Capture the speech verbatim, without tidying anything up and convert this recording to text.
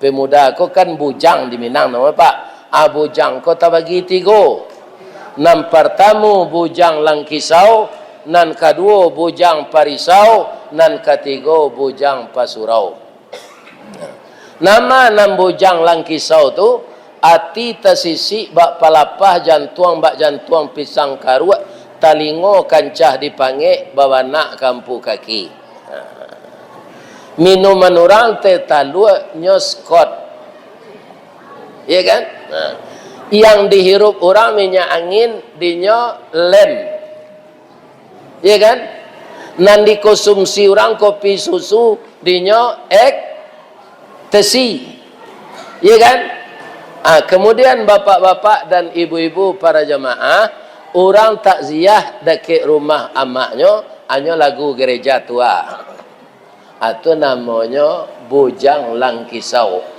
Pemuda ko kan bujang di Minang namo, Pak. Ah, bujang ko tabagi tigo. Nan partamo bujang langkisau, nan kaduo bujang parisau, nan katigo bujang pasurau. Nama nan bujang langkisau tu? Ati tasisik bak palapah, jantuang bak jantuang pisang karuak, talingo kancah dipangek, babanak kampu kaki. Minuman urang teh taluak nyo Scott. Iya kan? Nah. Yang dihirup urang minyak angin, dinyo lem. Iya kan? Nan dikonsumsi urang kopi susu, dinyo ek tesi. Iya kan? Ah, kemudian bapak-bapak dan ibu-ibu para jamaah, urang takziah dakek rumah amaknyo, anyo lagu gereja tua. Atau namonyo bujang langkisau.